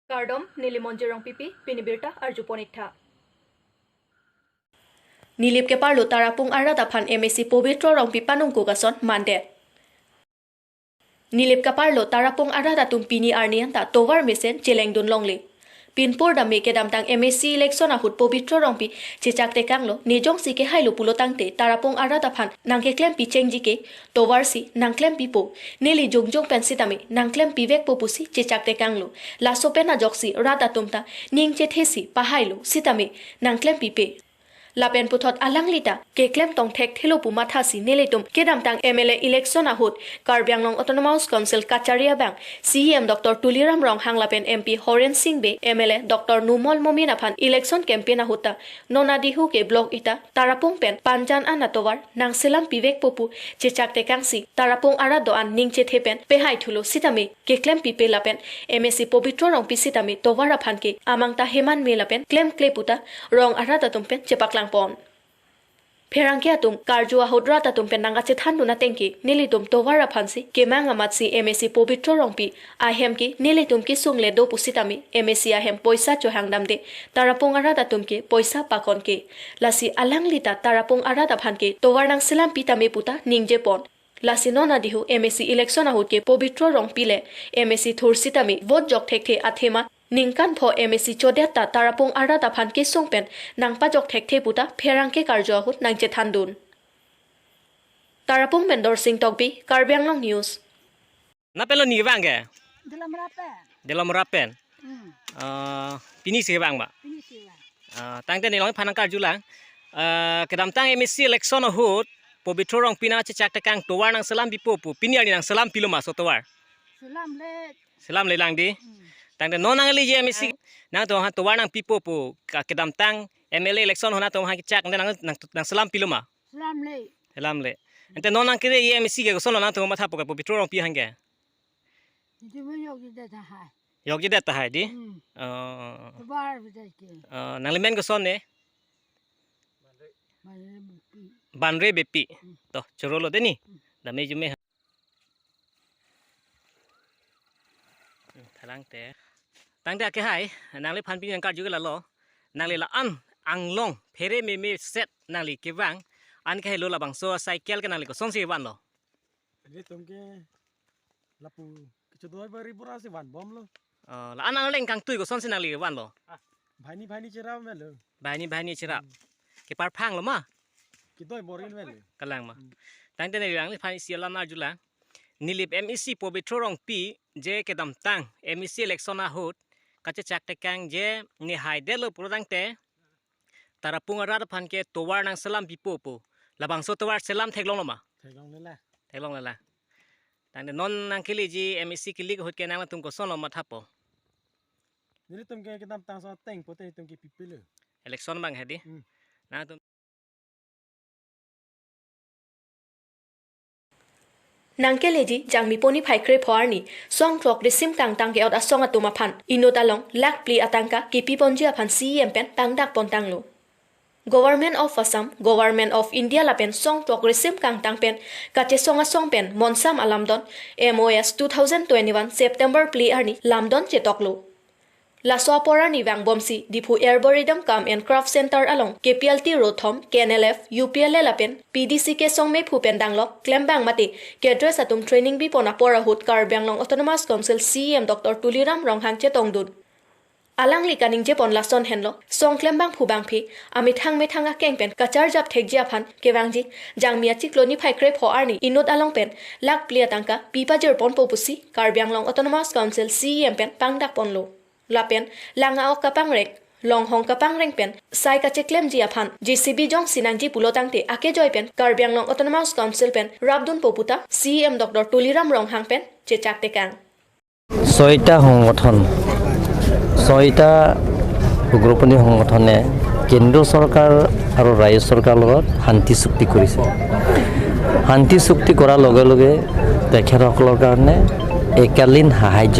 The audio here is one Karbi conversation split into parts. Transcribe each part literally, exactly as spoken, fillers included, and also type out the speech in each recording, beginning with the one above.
Kardom, neli Monjir Rongpipi, pini birta arjupon iktha. Nilip keparlo Tarapung arat aphan M A C Pobitro Rongpi panungkuk ason mandet. Nilip keparlo Tarapung arat atum pini arni anta tovar mesen chelengdun longle. Pinpur dame kedamtang M A C election ahut Pobitro Rongpi chechak tekanglo, ne jongsi kehailo pulo tangte Tarapung arat aphan nangkeklempi chengji ke, tovar si nangklempipo, neli jongjong pen sitame nangklempivekpo pusi chechak tekanglo. Laso pen ajoksi rat atum ta ning chethe si pahailo sitame nangklempipe. Lapen puthot alangli ta keklem tong thekthelo pu mathasi nelitum kedamtang M L A election ahut Karbi Anglong Autonomous Council kachari abang C E M Doctor Tuliram Ronghang lapen M P Horen Sing Bey, M L A Doctor Numal Momin aphan election campaign ahut ta non adihu ke block ita Tarapung pen Panjan an atovar nangselam pivekpo pu chechak tekangsi Tarapung arat do-an ning chethe pen pehaithulo sitame keklempipe lapen M A C Pobitro Rongpi sitame tovar aphan ke amang ta heman me lapen klemkle puta rong arat atum pen chepaklangpon. Pherangke atum karju ahut rat atum pen nangkachethandun ateng ke nelitum tovar aphansi kemang amatsi M A C Pobitro Rongpi ahem ke nelitum kesung le do pusitame M A C ahem poisa chohang damde Tarapung arat atum ke poisa pakon ke. Lasi alangli ta Tarapung arat aphan ke tovar nangselampi tame puta ningjepon. Lasi non adihu M A C election ahut ke Pobitro Rongpi le M A C thur sitame vote jok thekthe athema ningkan pho M A C chodet ta Tarapung arat aphan kesung pen nangpajok thekthe puta pherangke karju ahut nangchethandun. Tarapung pen Dorsing Tokbi, Karbi Anglong News. Nangpelo ni vang ke? Dalam rapen. Dalam rapen. Hmm. Ah, pini si vang ba? Pini si vang. Ah, tangte nelong phan nangkarjulang. Ah, kedamtang M A C election ahut Pobitro Rongpi nangchechak tekang tovar nangselampipo pu. Pini arni nangselampi lo ma laso tovar? Selamle. Selamle lang di. Hmm. Tangte non nangli je M A C nangtum aphan tovar nangpipo pu ka kedamtang M L A election ahut nangtum aphan kechak nang nang nangselampi lo ma? Selamle. Selamle. Ante non nangkere je M A C ke kosonlo nangtum mathapo ke Pobitro Rongpi aphan ke? Itu mo yokjedet tahai. Yokjedet tahai di? Hmm. Oh. Tovar bidai ke. Oh, nanglimen koson ne? Banre Beypi. Banre Beypi. Hmm. To, chorolo dei ni. Hmm. Dame jume. Hmm, thalang te. Tangte akehai, nangliphan pini nangkarju ke lalo. Nangli la-an anglong phere meme set nangli kevang. An kehelo labangso cycle ke nangli kosonsi vanlo? Nelitum ke lapu kechodoi bari bura si vanbomlo. Oh, la-an angleng kangtui kosonsi nangli vanlo? Ah, banghini banghini cherap melo. Banghini banghini cherap. Hmm. Keparphanglo ma? Kedoi borin melo. Kalang ma. Hmm. Tangte neli nangliphan isi alam arjulang. Nilip M A C Pobitro Rongpi je kedamtang M A C election ahut kachechak tekang je ne haidetlo pulo tangte Tarapung arat aphan ke tovar nangselampipo pu. Labangso tovar selam theklonglo ma? Theklongle la. Theklongle la. Tangte non nangkeleji M A C kilik ahut ke nangtum kosonlo mathapo? Nelitum ke kedamtang ason ateng pote nelitum ke pipilo. Election abang hedi. Hmm. Nangtum Nangkeleji Jangmi poni phai krepho arni song throk risim kangtang ke-ot asong atum aphan inut along lakh phli atangka kipi ponji aphan C E M pen pangdak pontanglo. Government of Assam, Government of India lapen song throk risim kangtang pen kachesong asong pen monsam alamdon M O S two thousand twenty-one September phli arni lamdon chetoklo. Laso apor arni vangbomsi Diphu Arboretum cum and Craft Center along K P L T rothom, K N L F, U P L A lapen P D C kesong mephu pen danglok klembang mate cadres atum training bipon apor ahut Karbi Anglong Autonomous Council C E M Doctor Tuliram Ronghang chetongdun. Alangli kaningjepon lason henlo, song klembangphu bangphi amethang methang akeng pen kacharjap thekji aphan kevangji Jangmi achiklo niphai krepho arni inut along pen lakh phli atangka pipajirponpo pusi Karbi Anglong Autonomous Council C E M pen pangdak ponlo. Lapen lang a-ok kapangreng, longhong kapangreng pen sai kacheklemji aphan J C B jongsi nangji pulo tangte akejoi pen Karbi Anglong Autonomous Council pen rapdunpo puta C E M Doctor Tuliram Ronghang pen chechak tekang. ছয়টা সংগঠন, ছয়টা উগ্ৰপন্থী সংগঠনে কেন্দ্ৰ চৰকাৰ আৰু ৰাজ্য চৰকাৰৰ লগত শান্তি চুক্তি কৰিছে। শান্তি চুক্তি কৰাৰ লগে লগে তেখেতসকলৰ কাৰণে একালীন সাহায্য,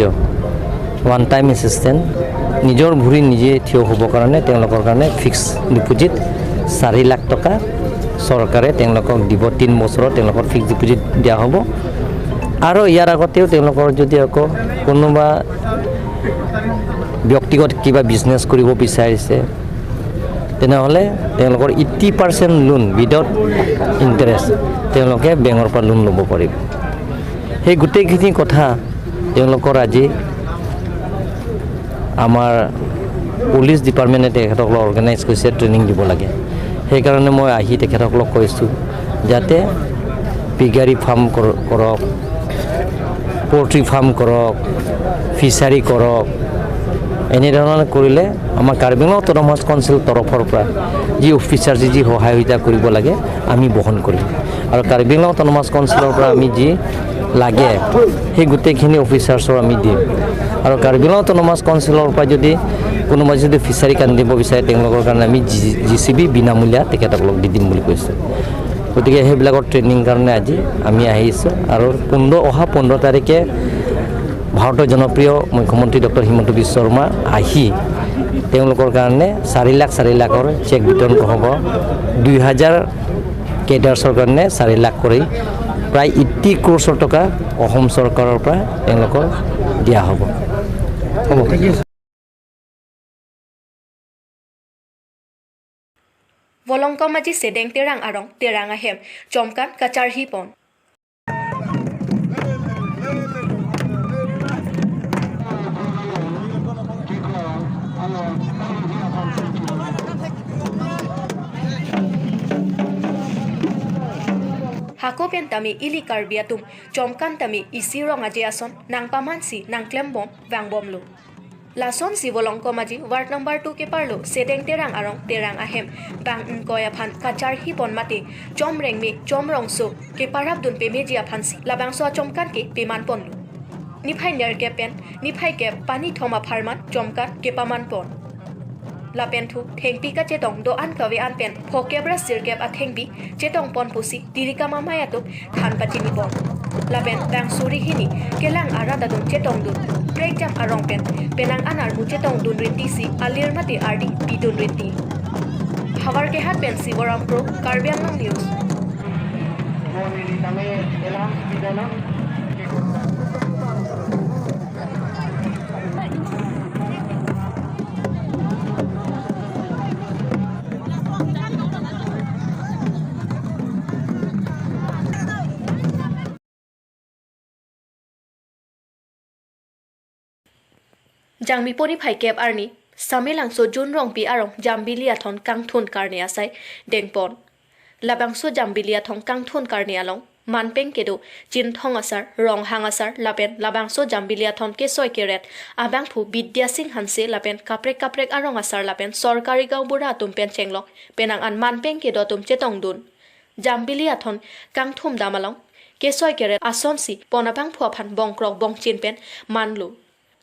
ওৱান টাইম এচিষ্টেণ্ট, নিজৰ ভৰিত নিজে থিয় হ'বৰ কাৰণে তেওঁলোকৰ কাৰণে ফিক্স ডিপজিট চাৰি লাখ টকা চৰকাৰে তেওঁলোকক দিব। তিনি বছৰত তেওঁলোকৰ ফিক্স ডিপজিট দিয়া হ'ব। আৰু ইয়াৰ আগতেও তেওঁলোকৰ যদি আকৌ কোনোবা ব্যক্তিগত কিবা বিজনেছ কৰিব বিচাৰিছে, তেনেহ'লে তেওঁলোকৰ eighty percent loan without interest তেওঁলোকে বেংকৰ পৰা লোন ল'ব পাৰিব। সেই গোটেইখিনি কথা তেওঁলোকৰ আজি আমাৰ পুলিচ ডিপাৰ্টমেণ্টে তেখেতসকলক অৰ্গেনাইজ কৰিছে, ট্ৰেইনিং দিব লাগে। সেইকাৰণে মই আহি তেখেতসকলক কৈছোঁ যাতে পিগাৰী ফাৰ্ম কৰ-, কৰক, পল্ট্ৰি ফাৰ্ম কৰক, ফিচাৰী কৰক। এনেধৰণে কৰিলে আমাৰ কাৰ্বি আংলং অট'নমাছ কাউন্সিল তৰফৰ পৰা যি অফিচাৰ যি যি সহায় সুবিধা কৰিব লাগে আমি বহন কৰিম। আৰু কাৰ্বি আংলং অট'নমাছ কাউন্সিলৰ পৰা আমি যি লাগে সেই গোটেইখিনি অফিচাৰ্ছৰ আমি দিম। আৰু কাৰ্বি আংলং অট'নমাছ কাউন্সিলৰ পৰা যদি কোনোবাই যদি ফিচাৰী খান্দিব বিচাৰে তেওঁলোকৰ কাৰণে আমি জি চি বি বিনামূলীয়া তেখেতসকলক দি দিম বুলি কৈছে। গতিকে সেইবিলাকৰ ট্ৰেইনিং কাৰণে আজি আমি আহিছোঁ। আৰু পোন্ধৰ, অহা পোন্ধৰ তাৰিখে ভাৰতৰ জনপ্ৰিয় মুখ্যমন্ত্ৰী ডক্টৰ হিমন্ত বিশ্ব শৰ্মা আহি তেওঁলোকৰ কাৰণে চাৰি লাখ চাৰি লাখৰ চেক বিতৰণ হ'ব। দুই হাজাৰ কেডাৰ্ছৰ কাৰণে চাৰি লাখ কৰি প্ৰায় এইটি ক্ৰ'ৰ্ছৰ টকা অসম চৰকাৰৰ পৰা তেওঁলোকক দিয়া হ'ব। হ'ব। Volongkom aji Sedeng Terang arong Terang ahem chomkan kacharhi pon. Hako pen tame ili Karbi atum chomkan tame isi rong aje ason nangpamansi nangklembom vangbomlo. Lasonsi Volongkom aji ward number two keparlo Sedeng Terang arong Terang ahem bang ingkoi aphan kacharhi pon mate chomrengme chomrongso keparapdun pemeji aphansi labangso achomkan ke peman ponlo. Niphai nerkep pen niphai kep pani thom apharman chomkan kepaman pon. Lapen thu thengpi kachetong do-an kave an pen phokep ra sirkep athengpi chetong pon pusi Tirikam amei atum than pachini pon. Lapen bang suri hini kelang arat atum chetongdun prekjam arong pen penang an armu chetongdun rintisi alir mate ardi pidun rinti. Havar kehat pen Sivoram Kro, Karbi Anglong News. Jangmi poni phai kep arni, Samelangso Jun Rongpi arong Jambili athon kangthun karne asai dengpon. Labangso Jambili athon kangthun karne along manpeng kedo Chinthong asar, Ronghang asar, lapen labangso Jambili athon kesoi keret abangphu Bidya Singh Hanse lapen kaprek kaprek arong asar lapen sorkari gaonbura atum pen chenglok penang an manpeng kedo atum chetongdun. Jambili athon kangthum dam along kesoi keret asonsi pon abangphu aphan bongkrok bongchin pen manlo.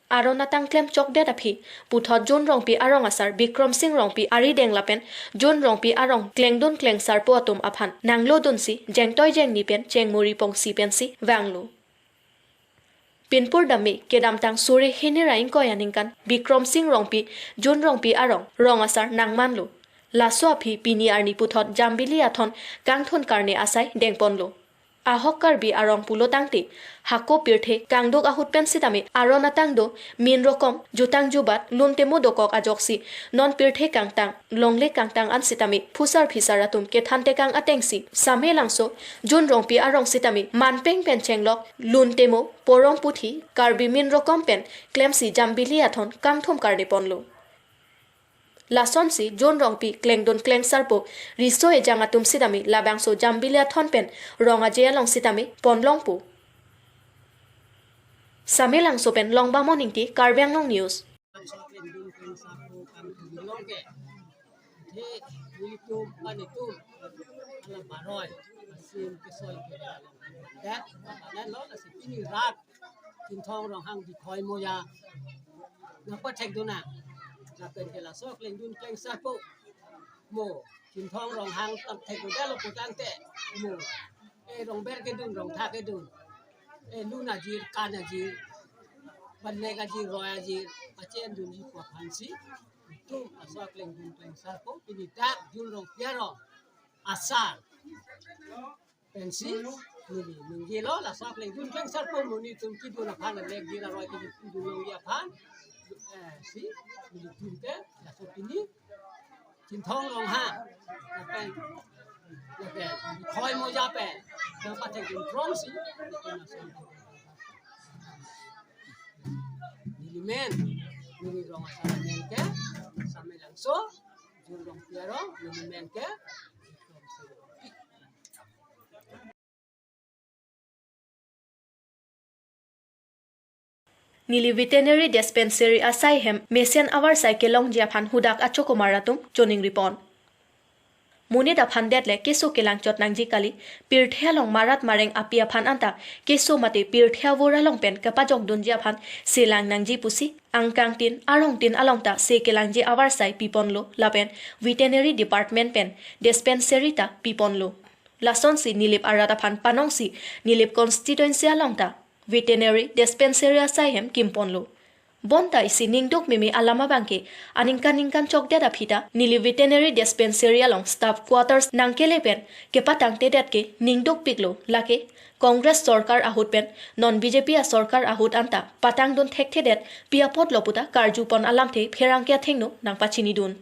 Aron atang klem chokdet aphi puthot Jun Rongpi arong asar Bikram Singh Rongpi arideng lapen Jun Rongpi arong klengdun klengsarpo atum aphan nanglodunsi jengtoi jengni pen chengmuri pongsi pensi vanglo. Pinpur dame kedamtang suri hini ra ingkoi aningkan Bikram Singh Rongpi Jun Rongpi arong rong asar nangmanlo. Laso aphi pini arni puthot Jambili athon kangthun karne asai dengponlo. Ahok Karbi arong pulo tangte hako pirthe kangduk ahut pen sitame aron atang do, min rokom, jutang jubat, lun temo dokok ajoksi non pirthe kangtang, longle kangtang an sitame phusar phisar atum kethan tekang atengsi Samelangso Jun Rongpi arong sitame manpeng pen chenglok, lun temo, porom puthi, Karbi min rokom pen klemsi Jambili athon kangthum karne ponlo. Lasonsi Jun Rongpi klengdun klengsarpo riso ejang atum sitame labangso Jambili athon pen rong aje along sitame ponlongpo. Samelangso pen Longbamon Ingti, Karbi Anglong News. Chinthong Ronghang di khoi moya nangpathekdun nang. Lapen ke laso klengdun klengsarpo mo Chinthong Ronghang tam thekdun dalo putangte mo e rongber kedun, rongtha kedun, e lun ajir, kan ajir, bannek ajir, roi ajir pachendunji pu aphansi itum laso klengdun klengsarpo pini dak Jun Rongpi arong asar pensi neli ningjelo laso klengdun klengsarpo monit atum kedun aphan, lek dir aroi kedun longji aphan Eh, si, nelitum ke, laso pini, Chinthong Ronghang, lapen, lapen, Khoi Moja pen, nangpathekdun phrong si, nelitum ason. Neli men, neli rong asar amen ke, Samelangso, Jun Rongpi arong, neli men ke, Nili veterinary dispensary asai hem mesen avarsai kelongji aphan hudak achokomar atum choningri pon. Monit aphan det le keso kelangchot nangji kali, pirthe along marat mareng api aphan anta keso mate pirthe avur along pen kepajokdunji aphan selang nangji pusi angkangtin arongtin along ta se kelangji avarsai piponlo lapen veterinary department pen dispensary ta piponlo. Lasonsi Nilip arat aphan panongsi Nilip constituency along ta veterinary dispensary asai hem kimponlo. Bonta isi ningduk meme alam abangke aningkan ningkan chokdet aphi ta Nilip veterinary dispensary along staff quarters nangkele pen kepatangtedet ke ningdukpiklo, lake Congress sorkar ahut pen non B J P asorkar ahut anta patangdun thekthedet pi apotlo puta karjupon alamthe pherangke athengno nangpachinidun.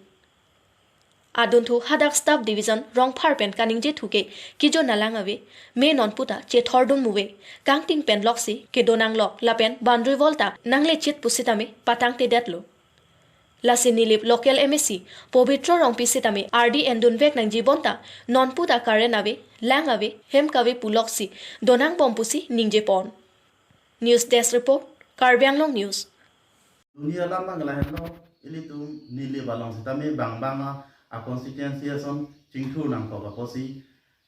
Adunthu hadak staff division Rongphar pen kaningje thuke kijo nalang ave, me non puta chethordun muve, kangting pen loksi kedonang lok lapen boundary wall ta nanglechit pusitame patangtedetlo. Lasi Nilip local M A C Pobitro Rongpi sitame ardi endunvek nangji bonta non puta current ave, lang ave, hem kave puloksi donangbom pusi ningje pon. News Desk Report, Karbi Anglong News. Dunia lama gala henlo, ilitum Nilip along sitame bang bang a, a constituency ason chingthur nangkok apotsi,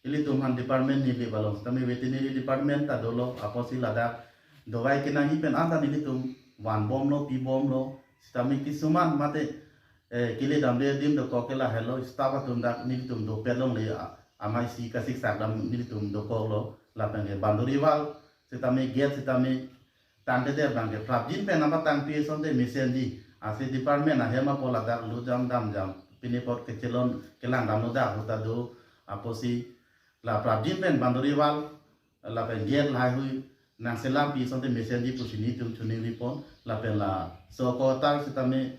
ilitum han department Nilip along sitame veterinary department ta dolo apotsi ladak dovai kenangji pen anta nelitum vanbomlo, pibomlo, sitame kisuman mate, eh, kele damde adim dokok ke lahelo, staff atum dak nelitum dopet longle, a-, amei si kasiksak dam nelitum dokoklo, lapen ke boundary wall sitame gate sitame tangtedet abangke prapjin pen nangpatangpi asonte mesenji, asi department ahem apot ladak lutjam damjam, pini apot kechelon kelang damlo dak ahut ta do apotsi la prapjin pen boundary wall lapen gate lahaihui nangselampi asonte mesenji pusi nelitum choningri pon, lapen laso quarter sitame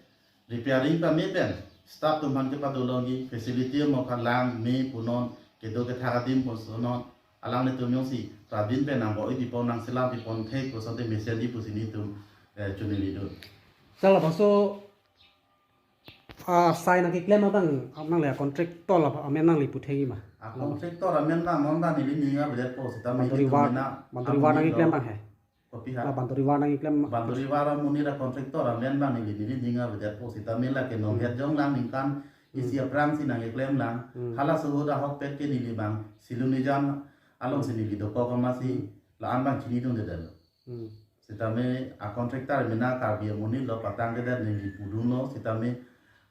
repairing pame pen staff atum aphan kepadolongji, facility mokha lang me punon, kedo kethak adim punon, alanglitum jongsi prapjin pen nangbo-i pipon, nangselampi pon thek asonte mesenji pusi nelitum, eh, choningridun. Sir, labangso, ah, sai nangkeklem abang, nangle contractor la amen nangli puthengji ma? A contractor amen abang non ta neli ning avedetpo, sitame boundary nelitum wall, mena boundary wall amonit nangkeklem lo. Abang he? Kopi ha? La boundary wall nangkeklem. Boundary wall amonit a contractor amen abang neli, neli ning avedetpo, sitame lake non, hmm, het jong lang ningkan isi, hmm, aphrangsi nangkeklem lang. Hmm. Halaso ahut ahokpet ke neli abang Silonijan alongsi neli dokok amatsi, hmm, la-an abang chinidundedetlo. Hmm. Sitame a contractor mena Karbi amonit lo, patangtedet neli pudunlo, sitame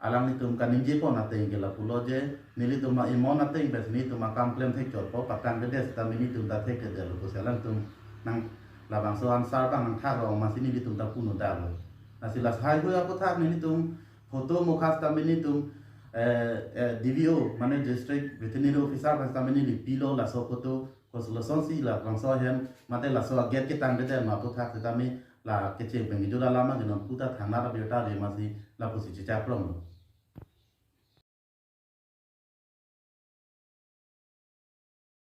alanglitum kaningje pon ateng ke lapulo je, nelitum a-imon ateng pen nelitum akam klem thekchotpo, patangtedet sitame nelitum ta thekthedetlo pusi alangtum nang labangso answer abang nangthak rong amatsi nelitum ta punon daklo. Lasi lahaihui aphuthak nelitum photo mokha sitame nelitum, eh, eh, D V O, mane District Veterinary Officer aphan sitame neli pilo laso photo, koslo asonsi labangso ahem mate laso a-gate ketangtedet ma aphuthak sitame la kecheng pen kejut alam ke non puta thana abirta de amatsi lapusi chechak ronglo.